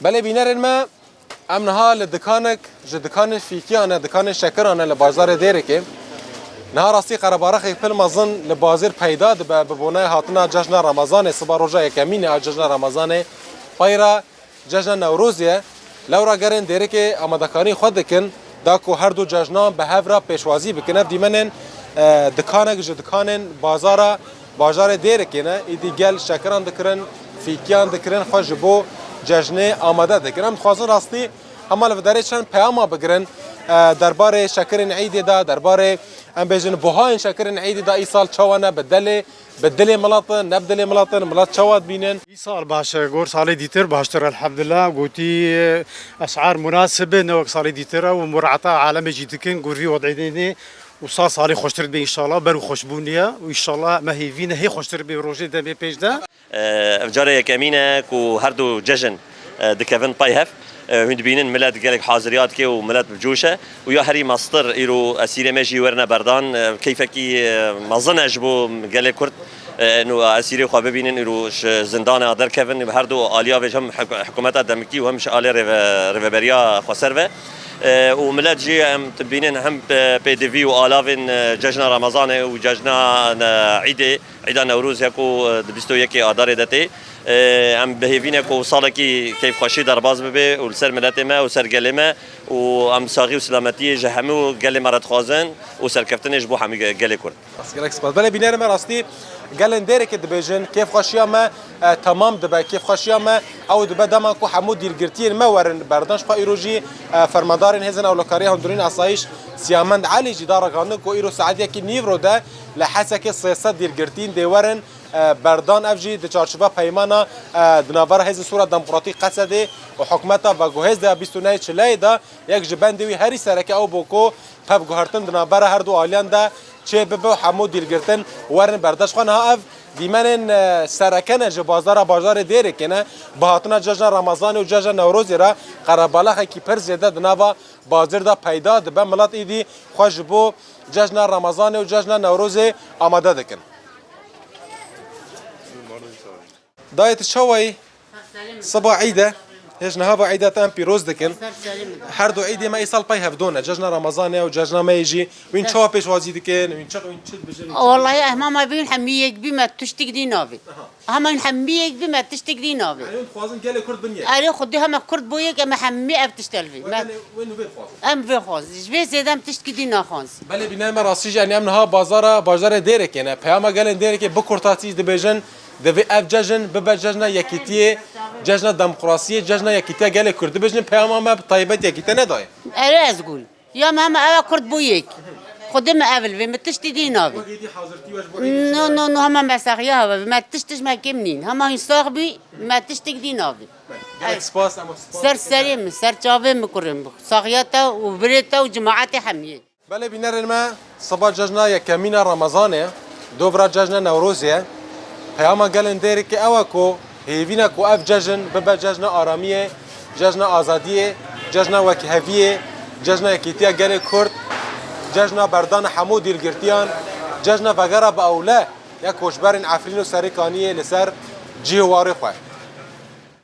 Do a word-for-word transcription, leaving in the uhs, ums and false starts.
Belê bînerên me, em niha li dikanek ji dikanên fîkiyan e, dikanên şekiran e li bajarê Dêrikê. Niha rastî qerebarexek pil mezin li bazêr peyda dibe bi bonayê hatina cejna Remezanê, siba roja yekemîn e a cejna Remezanê, peyra cejna Newrozê ye. Lewra gelên Dêrikê amadekariyên xwe dikin da ku her du cejnan bi hev re pêşwazî bikin. Ev dîmenên, e, dikanek ji dikanên bazara bajarê Dêrikê ne. Îdî gel şekiran dikirin, fîkiyan dikirin, xwe ji bo cejnê amade dikin. Em dixwazin rastî hema li vê derê çend peyama bigirin, e, derbarê şekirên Eydê de, derbarê, em bêjin, buhayên şekirên Eydê de îsal çawa ne, bi delê, bi dilê milet in, ne bi dilê milet in, milet çawa dibînin? Îsal baş e, gor salê dîtir baştir, elhamdulillah. Gotî, e, esar munasib e, ne wek salê dîtir e û murata alemê jî dikin, gor vî wed'ê dê û sal salê xweştir dibe înşallah, ber û xweşbûnê ye û înşallah me hêvî ne hê xweştir bibe rojê demê pêş de. Ev carê yekemîn e ku her du cejn, e, dikevin pey hev. E, hûn dibînin milet gelek haziriya dike û milet bi coş e. Û ya herî mestir îro esîrê me jî werine berdan. E, keyfekî, e, mezin e ji bo gelê Kurd. E, nû esîrê xwe bibînin îro ji zindana derkevin. Her du aliya vê, hem hik-, hikûmeta demikî û hem ji alê rêve-, rêveberiya xweser ve. E, û milet jî em dibînin hem, e, pêdivî û alavên, e, cejna Remezanê û cejna, e, Îdê. Îda Newroz ya ku, e, di bîst û yekê Adarê de tê. E, em bi hêvî ne ku salekî keyfxweşî derbas bibe û li ser miletê me û ser gelê me û em saxî û silametiyê ji hemû gelê me re dixwazin û serkeftinê ji bo hemû ge-, gelê Kurd. Gelek spas. Belê bînerê me rastî gelên Dêrikê dibêjin, kêfxweşiya me, e, temam dibe, kêfxweşiya me ew dibe dema ku hemû dîlgirtiyên me werin berdan. Ji xwe îro jî, e, fermandarên hêzên ewlekariya hundirîn asayîş Siyamend Elî jî da ragihandin ku îro saet yekî nîvro de li Hesekê sê sed dîlgirtiyên dê werin, e, berdan. Ev jî di çarçoveya peymana, e, di navbera Hêzên Sora Demokratîk Qesedê û hikûmeta veguhêz de ya bîst û nehê Çileyê de yek ji bendê wî herî sereke ew bû ku pevguhertin di navbera her du aliyan de çê bibe û hemû dîlgirtin werin berdan. Ji xwe niha ev dîmenên, e, sereke ne ji bazara bajarê Dêrikê ne. Bi hatina cejna Remezanê û cejna Newrozê re qerebalaxekî pir zêde di nava bazêr de peyda dibe. Milet êdî xwe ji bo cejna Remezanê û cejna Newrozê amade dikin. Dayê, tu çawa yî? Siba Eyd e. Hêj niha va Eyda te em pîroz dikin. Her du Eydê me îsal pey hevdû ne. Cejna Remezanê û cejna me yê jî. Wîn çawa pêşwazî dikin? Wîn çi, wîn çi dibêjin? Wîn çi Wallahî, em hema bîn hemî yek bî me tiştik dî navê. Aha. Hema wîn hemî yek bî me tiştik dî navê. Yanî hûn dixwazin gelê Kurd bin yek? Erê, xwedî hema Kurd bû yek, em hemî ev tişt elvî. Wê Me, wê, wê nû vê dixwazin. Em vê xwazin. Ji vê zêde em tiştkî dî naxwazin. Belê bînerê me rastî jî, yanî em niha bazara, bajarê Dêrikê ne. Peyama gelên Dêrikê bi kurtasî dibêjin, divê ev cejn bibe cejna yekîtiyê, cejna demokrasiyê, cejna yekîtiya gelê Kurd. Dibêjin peyama me bi taybet yekîtiye nedayê. Erê ez gul. Ya me hema ev Kurd bû yek. Xwedê me ev li vê, me tiştî dî navê. Wekî dî hazirtî we ji bo Eydê çi No, ne? no, no, hema me saxiya hava, me tişt tişt me kêm nîn. Hema hîn sax bî, me tiştik dî navê. Gelek spas, em spas. Ser serê min, ser çavê min kurê min. Saxiya te û birê te û cemaetê hemiyê. Belê bînerên me, siba cejna yekemîn a Remezanê, dovra cejna Newrozê ye. Peyama gelên Dêrikê ew e ku hêvî ne ku ev cejn bibe cejna aramiyê, cejna azadiyê, cejna wekheviyê, cejna yekîtiya gelê Kurd, cejna berdana hemû dîlgirtiyan, cejna vegera bi ewle ya koçberên Efrîn û Serêkaniyê li ser cihê warê xwe.